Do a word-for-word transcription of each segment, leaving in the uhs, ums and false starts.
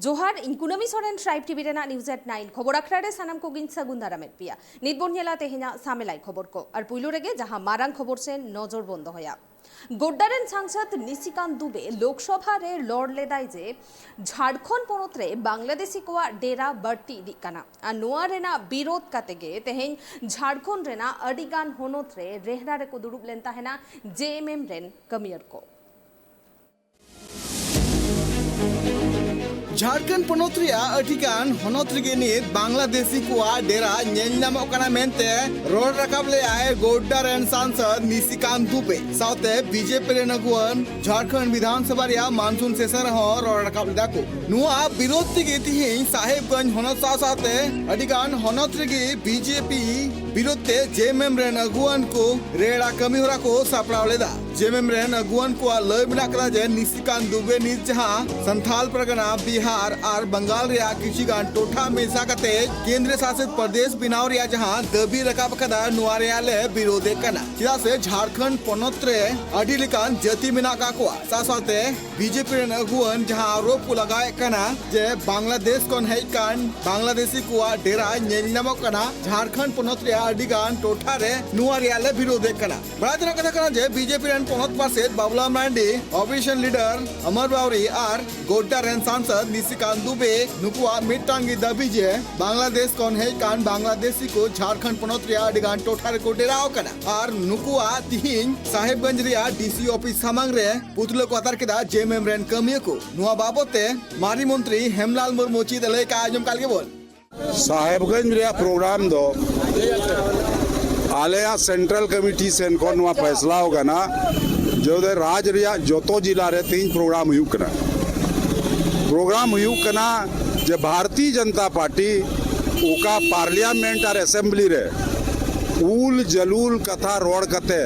ᱡᱚᱦᱟᱨ, ᱤᱧ ᱠᱩᱱᱟᱹᱢᱤ ᱥᱚᱨᱮᱱ, ᱴᱨᱟᱭᱤᱵᱽ ᱴᱤᱵᱷᱤ ᱨᱮᱱᱟᱜ ᱱᱤᱭᱩᱡᱽ ᱮᱴ ᱱᱟᱭᱤᱱ ᱠᱷᱚᱵᱚᱨ ᱟᱠᱷᱲᱟ ᱨᱮ ᱥᱟᱱᱟᱢ ᱠᱚᱜᱮᱧ ᱥᱟᱹᱜᱩᱱ ᱫᱟᱨᱟᱢᱮᱫ ᱯᱮᱭᱟ᱾ ᱱᱤᱛ ᱵᱚᱱ ᱧᱮᱞᱟ ᱛᱮᱦᱮᱧᱟᱜ ᱥᱟᱢᱮᱞᱟᱭ ᱠᱷᱚᱵᱚᱨ ᱠᱚ᱾ ᱟᱨ ᱯᱩᱭᱞᱩ ᱨᱮᱜᱮ ᱡᱟᱦᱟᱸ ᱢᱟᱨᱟᱝ ᱠᱷᱚᱵᱚᱨ ᱥᱮᱱ ᱱᱚᱡᱚᱨ ᱵᱚᱱ ᱫᱚᱦᱚᱭᱟ᱾ ᱜᱳᱰᱰᱟ ᱨᱮᱱ ᱥᱟᱝᱥᱚᱫ ᱱᱤᱥᱤᱠᱟᱱᱛ ᱫᱩᱵᱮ ᱞᱳᱠᱥᱚᱵᱷᱟ ᱨᱮ ᱨᱚᱲ ᱞᱮᱫᱟᱭ ᱡᱮ ᱡᱷᱟᱲᱠᱷᱚᱸᱰ ᱯᱚᱱᱚᱛ ᱨᱮ ᱵᱟᱝᱞᱟᱫᱮᱥᱤ ᱠᱚᱣᱟᱜ ᱰᱮᱨᱟ ᱵᱟᱹᱲᱛᱤ ᱤᱫᱤᱜ ᱠᱟᱱᱟ᱾ ᱟᱨ ᱱᱚᱣᱟ ᱨᱮᱱᱟᱜ ᱵᱤᱨᱳᱫᱷ ᱠᱟᱛᱮ ᱜᱮ ᱛᱮᱦᱮᱧ ᱡᱷᱟᱲᱠᱷᱚᱸᱰ ᱨᱮᱱᱟᱜ ᱟᱹᱰᱤ ᱜᱟᱱ ᱦᱚᱱᱚᱛ ᱨᱮ ᱨᱮᱦᱲᱟ ᱨᱮᱠᱚ ᱫᱩᱲᱩᱵ ᱞᱮᱱ ᱛᱟᱦᱮᱱᱟ ᱡᱮ ᱮᱢ ᱮᱢ ᱨᱮᱱ ᱠᱟᱹᱢᱤᱭᱟᱹᱨ ᱠᱚ᱾ ᱡᱷᱟᱲᱠᱷᱚᱸᱰ ᱯᱚᱱᱚᱛ ᱨᱮᱭᱟᱜ ᱟᱹᱰᱤ ᱜᱟᱱ ᱦᱚᱱᱚᱛ ᱨᱮᱜᱮ ᱱᱤᱛ ᱵᱟᱝᱞᱟᱫᱮᱥᱤ ᱠᱚᱣᱟᱜ ᱰᱮᱨᱟ ᱧᱮᱞ ᱧᱟᱢᱚᱜ ᱠᱟᱱᱟ ᱢᱮᱱᱛᱮ ᱨᱚᱲ ᱨᱟᱠᱟᱵ ᱞᱮᱫᱟᱭ ᱜᱳᱰᱰᱟ ᱨᱮᱱ ᱥᱟᱝᱥᱚᱫ ᱱᱤᱥᱤᱠᱟᱱᱛ ᱫᱩᱵᱮ᱾ ᱥᱟᱶᱛᱮ ᱵᱤᱡᱮᱯᱤ ᱨᱮᱱ ᱟᱹᱜᱩᱣᱟᱹᱱ ᱡᱷᱟᱲᱠᱷᱚᱸᱰ ᱵᱤᱫᱷᱟᱱ ᱥᱚᱵᱷᱟ ᱨᱮᱭᱟᱜ ᱢᱟᱱᱥᱩᱱ ᱥᱮᱥᱚᱱ ᱨᱮᱦᱚᱸ ᱨᱚᱲ ᱨᱟᱠᱟᱵ ᱞᱮᱫᱟ ᱠᱚ᱾ ᱱᱚᱣᱟ ᱵᱤᱨᱳᱫᱷ ᱛᱮᱜᱮ ᱛᱤᱦᱤᱧ ᱥᱟᱦᱮᱵᱽᱜᱚᱸᱡᱽ ᱦᱚᱱᱚᱛ ᱥᱟᱶ ᱥᱟᱶᱛᱮ ᱟᱹᱰᱤ ᱜᱟᱱ ᱦᱚᱱᱚᱛ ᱨᱮᱜᱮ ᱵᱤᱡᱮᱯᱤ ᱵᱤᱨᱳᱫᱷ ᱛᱮ ᱡᱮ ᱮᱢ ᱮᱢ ᱨᱮᱱ ᱟᱹᱜᱩᱣᱟᱹᱱ ᱠᱚ ᱨᱮᱲᱟ ᱠᱟᱹᱢᱤ ᱦᱚᱨᱟ ᱠᱚ ᱥᱟᱯᱲᱟᱣ ᱞᱮᱫᱟ᱾ ᱡᱮ ᱮᱢ ᱮᱢ ᱨᱮᱱ ᱟᱹᱜᱩᱣᱟᱹᱱ ᱠᱚᱣᱟᱜ ᱞᱟᱹᱭ ᱢᱮᱱᱟᱜ ᱠᱟᱫᱟ ᱡᱮ ᱱᱤᱥᱤᱠᱟᱱᱛ ᱫᱩᱵᱮ ᱱᱤᱛ ᱡᱟᱦᱟᱸ ᱥᱟᱱᱛᱷᱟᱞ ᱯᱟᱨᱜᱟᱱᱟ, ᱵᱤᱦᱟᱨ ᱟᱨ ᱵᱟᱝᱜᱟᱞ ᱨᱮᱭᱟᱜ ᱠᱤᱪᱷᱩ ᱜᱟᱱ ᱴᱚᱴᱷᱟ ᱢᱮᱥᱟ ᱠᱟᱛᱮ ᱠᱮᱱᱫᱨᱚ ᱥᱟᱥᱤᱛ ᱯᱨᱚᱫᱮᱥ ᱵᱮᱱᱟᱣ ᱨᱮᱭᱟᱜ ᱡᱟᱦᱟᱸ ᱫᱟᱹᱵᱤ ᱨᱟᱠᱟᱵ ᱟᱠᱟᱫᱟ, ᱱᱚᱣᱟ ᱨᱮᱭᱟᱜ ᱞᱮ ᱵᱤᱨᱳᱫᱷ ᱮᱫ ᱠᱟᱱᱟ᱾ ᱪᱮᱫᱟᱜ ᱥᱮ ᱡᱷᱟᱲᱠᱷᱚᱸᱰ ᱯᱚᱱᱚᱛ ᱨᱮ ᱟᱹᱰᱤ ᱞᱮᱠᱟᱱ ᱡᱟᱹᱛᱤ ᱢᱮᱱᱟᱜ ᱟᱠᱟᱫ ᱠᱚᱣᱟ᱾ ᱥᱟᱶ ᱥᱟᱶᱛᱮ ᱵᱤᱡᱮᱯᱤ ᱨᱮᱱ ᱟᱹᱜᱩᱣᱟᱹᱱ ᱡᱟᱦᱟᱸ ᱟᱨᱳᱯ ᱠᱚ ᱞᱟᱜᱟᱣᱮᱫ ᱠᱟᱱᱟ ᱡᱮ ᱵᱟᱝᱞᱟᱫᱮᱥ ᱠᱷᱚᱱ ᱦᱮᱡ ᱟᱠᱟᱱ ᱵᱟᱝᱞᱟᱫᱮᱥᱤ ᱠᱚᱣᱟᱜ ᱰᱮᱨᱟ ᱧᱮᱞ ᱧᱟᱢᱚᱜ ᱠᱟᱱᱟ ᱡᱷᱟᱲᱠᱷᱚᱸᱰ ᱯᱚᱱᱚᱛ ᱨᱮᱭᱟᱜ ᱟᱹᱰᱤ ᱜᱟᱱ ᱴᱚᱴᱷᱟ ᱨᱮ, ᱱᱚᱣᱟ ᱨᱮᱭᱟᱜ ᱞᱮ ᱵᱤᱨᱳᱫᱷ ᱮᱫ ᱠᱟᱱᱟ᱾ ᱵᱟᱲᱟᱭ ᱛᱮᱱᱟᱜ ᱠᱟᱛᱷᱟ ᱠᱟᱱᱟ ᱡᱮ ᱵᱤᱡᱮᱯᱤ ᱨᱮᱱ ᱯᱚᱱᱚᱛ ᱯᱟᱨᱥᱮᱛ ᱵᱟᱵᱩᱞᱟᱞ ᱢᱟᱨᱟᱱᱰᱤ, ᱚᱯᱳᱡᱤᱥᱚᱱ ᱞᱤᱰᱟᱨ ᱚᱢᱚᱨ ᱵᱟᱣᱨᱤ ᱟᱨ ᱜᱳᱰᱰᱟ ᱨᱮᱱ ᱥᱟᱝᱥᱚᱫ ᱱᱤᱥᱤᱠᱟᱱᱛ ᱫᱩᱵᱮ ᱱᱩᱠᱩᱣᱟᱜ ᱢᱤᱫᱴᱟᱝ ᱜᱮ ᱫᱟᱹᱵᱤ ᱡᱮ ᱵᱟᱝᱞᱟᱫᱮᱥ ᱠᱷᱚᱱ ᱦᱮᱡ ᱟᱠᱟᱱ ᱵᱟᱝᱞᱟᱫᱮᱥᱤ ᱠᱚ ᱡᱷᱟᱲᱠᱷᱚᱸᱰ ᱯᱚᱱᱚᱛ ᱨᱮᱭᱟᱜ ᱟᱹᱰᱤ ᱜᱟᱱ ᱴᱚᱴᱷᱟ ᱨᱮᱠᱚ ᱰᱮᱨᱟᱣ ᱟᱠᱟᱱᱟ᱾ ᱟᱨ ᱱᱩᱠᱩᱣᱟᱜ ᱛᱤᱦᱤᱧ ᱥᱟᱦᱮᱵᱽᱜᱚᱸᱡᱽ ᱨᱮᱭᱟᱜ ᱰᱤᱥᱤ ᱚᱯᱷᱤᱥ ᱥᱟᱢᱟᱝ ᱨᱮ ᱯᱩᱛᱞᱟᱹ ᱠᱚ ᱟᱛᱟᱨ ᱠᱮᱫᱟ ᱡᱮ ᱮᱢ ᱮᱢ ᱨᱮᱱ ᱠᱟᱹᱢᱤᱭᱟᱹ ᱠᱚ᱾ ᱱᱚᱣᱟ ᱵᱟᱵᱚᱛ ᱛᱮ ᱢᱟᱨᱮ ᱢᱚᱱᱛᱨᱤ ᱦᱮᱢᱞᱟᱞ ᱢᱩᱨᱢᱩ ᱪᱮᱫ ᱮ ᱞᱟᱹᱭ ᱠᱟᱜᱼᱟ, ᱟᱸᱡᱚᱢ ᱠᱟᱜ ᱞᱮᱜᱮ ᱵᱚᱱ᱾ ᱥᱟᱦᱮᱵᱽᱜᱚᱸᱡᱽ ᱨᱮᱭᱟᱜ ᱯᱨᱳᱜᱨᱟᱢ ᱫᱚ ᱟᱞᱮᱭᱟᱜ ᱥᱮᱱᱴᱨᱟᱞ ᱠᱚᱢᱤᱴᱤ ᱥᱮᱱ ᱠᱷᱚᱱ ᱱᱚᱣᱟ ᱯᱷᱮᱥᱞᱟ ᱟᱠᱟᱱᱟ, ᱡᱮ ᱨᱟᱡᱽ ᱨᱮᱭᱟᱜ ᱡᱚᱛᱚ ᱡᱤᱞᱟ ᱨᱮ ᱛᱮᱦᱮᱧ ᱯᱨᱳᱜᱨᱟᱢ ᱦᱩᱭᱩᱜ ᱠᱟᱱᱟ᱾ ᱯᱨᱳᱜᱨᱟᱢ ᱦᱩᱭᱩᱜ ᱠᱟᱱᱟ ᱡᱮ ᱵᱷᱟᱨᱚᱛᱤᱭᱚ ᱡᱚᱱᱚᱛᱟ ᱯᱟᱨᱴᱤ ᱚᱠᱟ ᱯᱟᱨᱞᱤᱭᱟᱢᱮᱱᱴ ᱟᱨ ᱮᱥᱮᱢᱵᱞᱤ ᱨᱮ ᱩᱞ ᱡᱟᱹᱞᱩᱞ ᱠᱟᱛᱷᱟ ᱨᱚᱲ ᱠᱟᱛᱮ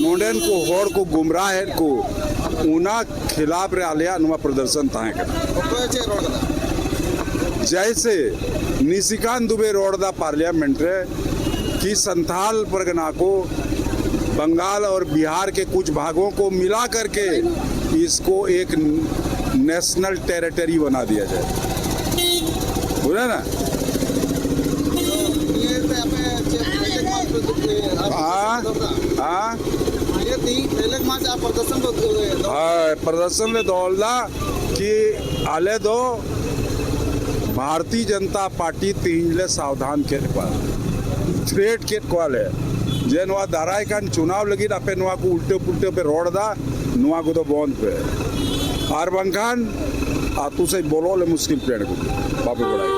ᱱᱚᱰᱮᱱ ᱠᱚ ᱦᱚᱲ ᱠᱚ ᱜᱩᱢᱨᱟᱦᱮᱫ ᱠᱚ, ᱚᱱᱟ ᱠᱷᱤᱞᱟᱯ ᱨᱮ ᱟᱞᱮᱭᱟᱜ ᱱᱚᱣᱟ ᱯᱨᱚᱫᱚᱨᱥᱚᱱ ᱛᱟᱦᱮᱸ ᱠᱟᱱᱟ᱾ ᱚᱠᱚᱭ ᱪᱮᱫ ᱨᱚᱲ ᱠᱟᱫᱟ? ᱡᱮᱭᱥᱮ ᱱᱤᱥᱤᱠᱟᱱᱛ ᱫᱩᱵᱮ ᱨᱚᱲ ᱮᱫᱟ ᱯᱟᱨᱞᱤᱭᱟᱢᱮᱱᱴ ᱨᱮ ᱠᱤ ᱥᱟᱱᱛᱟᱞ ᱯᱟᱨᱜᱟᱱᱟ ᱠᱚ, बंगाल और बिहार के कुछ भागों को मिला करके इसको एक नेशनल टेरिटरी बना दिया जाए। बुझे ना? ᱱᱤᱭᱟᱹ ᱛᱮ ᱟᱯᱮ ᱪᱮᱫ ᱯᱨᱚᱡᱮᱠᱴ ᱢᱟᱨᱪ ᱯᱮ ᱩᱫᱩᱜ ᱯᱮ? ᱟᱨ हाँ। हाँ। ᱱᱤᱭᱟᱹ ᱛᱮᱦᱤᱧ ᱯᱨᱚᱡᱮᱠᱴ ᱢᱟᱨᱪ ᱟᱨ ᱯᱨᱚᱫᱚᱨᱥᱚᱱ ᱠᱚ ᱩᱫᱩᱜ ᱯᱮ? ᱦᱳᱭ, ᱯᱨᱚᱫᱚᱨᱥᱚᱱ ᱞᱮ ᱫᱚᱦᱚ ᱞᱮᱫᱟ ᱠᱤ ᱟᱞᱮ ᱫᱚ ᱵᱷᱟᱨᱚᱛᱤᱭᱚ ᱡᱚᱱᱚᱛᱟ ᱯᱟᱨᱴᱤ ᱛᱮᱦᱮᱧ ᱞᱮ ᱥᱟᱵᱫᱷᱟᱱ ᱠᱮᱫ ᱠᱚᱣᱟ, ᱛᱷᱨᱮᱴ ᱠᱮᱫ ᱠᱚᱣᱟᱞᱮ ᱡᱮ ᱱᱚᱣᱟ ᱫᱟᱨᱟᱭ ᱠᱟᱱ ᱪᱩᱱᱟᱣ ᱞᱟᱹᱜᱤᱫ ᱟᱯᱮ ᱱᱚᱣᱟ ᱠᱚ ᱩᱞᱴᱟᱹ ᱯᱩᱞᱴᱟᱹ ᱯᱮ ᱨᱚᱲ ᱮᱫᱟ, ᱱᱚᱣᱟ ᱠᱚᱫᱚ ᱵᱚᱱᱫ ᱯᱮ, ᱟᱨ ᱵᱟᱝᱠᱷᱟᱱ ᱟᱛᱳ ᱥᱮᱫ ᱵᱚᱞᱚᱜ ᱞᱮ ᱢᱩᱥᱠᱤᱞ ᱯᱮ ᱠᱚ ᱵᱟᱯᱮ ᱵᱟᱲᱟᱭᱟ᱾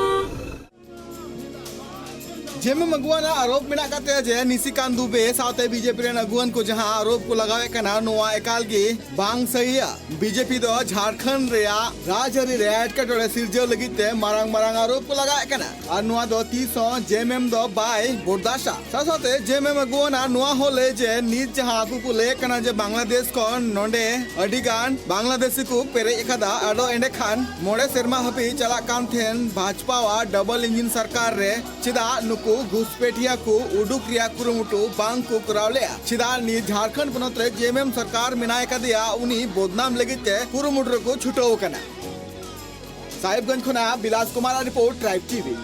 ᱡᱮᱢᱮᱢ ᱟᱹᱜᱩᱣᱟᱱᱟᱜ ᱟᱨᱳᱯ ᱢᱮᱱᱟᱜ ᱟᱠᱟᱫ ᱛᱟᱭᱟ ᱡᱮ ᱱᱤᱥᱤᱠᱟᱱᱛ ᱫᱩᱵᱮ ᱥᱟᱶᱛᱮ ᱵᱤᱡᱮᱯᱤ ᱨᱮᱱ ᱟᱹᱜᱩᱣᱟᱹᱱ ᱠᱚ ᱡᱟᱦᱟᱸ ᱟᱨᱳᱯ ᱠᱚ ᱞᱟᱜᱟᱣᱮᱫ ᱠᱟᱱᱟ, ᱱᱚᱣᱟ ᱮᱠᱟᱞ ᱜᱮ ᱵᱟᱝ ᱥᱟᱹᱦᱤᱭᱟ᱾ ᱵᱤᱡᱮᱯᱤ ᱫᱚ ᱡᱷᱟᱲᱠᱷᱚᱸᱰ ᱨᱮᱭᱟᱜ ᱨᱟᱡᱽᱟᱹᱨᱤ ᱨᱮ ᱮᱴᱠᱮᱴᱚᱬᱮ ᱥᱤᱨᱡᱟᱹᱣ ᱞᱟᱹᱜᱤᱫ ᱛᱮ ᱢᱟᱨᱟᱝ ᱢᱟᱨᱟᱝ ᱟᱨᱳᱯ ᱠᱚ ᱞᱟᱜᱟᱣᱮᱫ ᱠᱟᱱᱟ᱾ ᱟᱨ ᱱᱚᱣᱟ ᱫᱚ ᱛᱤᱥ ᱦᱚᱸ ᱡᱮᱢᱮᱢ ᱫᱚ ᱵᱟᱭ ᱵᱚᱨᱫᱟᱥᱟ᱾ ᱥᱟᱶ ᱥᱟᱶᱛᱮ ᱡᱮᱢᱮᱢ ᱟᱹᱜᱩᱣᱟᱱᱟᱜ ᱱᱚᱣᱟ ᱦᱚᱸ ᱞᱟᱹᱭ ᱡᱮ ᱱᱤᱛ ᱡᱟᱦᱟᱸ ᱟᱠᱚ ᱠᱚ ᱞᱟᱹᱭᱮᱫ ᱠᱟᱱᱟ ᱡᱮ ᱵᱟᱝᱞᱟᱫᱮᱥ ᱠᱷᱚᱱ ᱱᱚᱰᱮ ᱟᱹᱰᱤ ᱜᱟᱱ ᱵᱟᱝᱞᱟᱫᱮᱥᱤ ᱠᱚ ᱯᱮᱨᱮᱡ ᱟᱠᱟᱫᱟ, ᱟᱫᱚ ᱮᱸᱰᱮᱠᱷᱟᱱ ᱢᱚᱬᱮ ᱥᱮᱨᱢᱟ ᱦᱟᱹᱵᱤᱡ ᱪᱟᱞᱟᱜ ᱠᱟᱱ ᱛᱟᱦᱮᱱ ᱵᱷᱟᱡᱽᱯᱟᱣᱟᱜ ᱰᱚᱵᱚᱞ ᱤᱧᱡᱤᱱ ᱥᱚᱨᱠᱟᱨ ᱨᱮ ᱪᱮᱫᱟᱜ ᱱᱩᱠᱩ ᱜᱷᱩᱥᱯᱮᱴᱷᱤᱭᱟ ᱠᱚ ᱩᱰᱩᱠ ᱨᱮᱭᱟᱜ ᱠᱩᱨᱩᱢᱩᱴᱩ ᱵᱟᱝ ᱠᱚ ᱠᱚᱨᱟᱣ ᱞᱮᱫᱼᱟ? ᱪᱮᱫᱟᱜ ᱱᱤᱛ ᱡᱷᱟᱲᱠᱷᱚᱸᱰ ᱯᱚᱱᱚᱛ ᱨᱮ ᱡᱮᱢᱮᱢ ᱥᱚᱨᱠᱟᱨ ᱢᱮᱱᱟᱭ ᱟᱠᱟᱫᱮᱭᱟ, ᱩᱱᱤ ᱵᱚᱫᱱᱟᱢ ᱞᱟᱹᱜᱤᱫ ᱛᱮ ᱠᱩᱨᱩᱢᱩᱴᱩ ᱨᱮᱠᱚ ᱪᱷᱩᱴᱟᱹᱣ ᱟᱠᱟᱱᱟ? ᱥᱟᱦᱮᱵᱽᱜᱚᱸᱡᱽ ᱠᱷᱚᱱᱟᱜ ᱵᱤᱞᱟᱥ ᱠᱩᱢᱟᱨ ᱟᱜ ᱨᱤᱯᱳᱨᱴ, ᱴᱨᱟᱭᱤᱵᱽ ᱴᱤᱵᱷᱤ᱾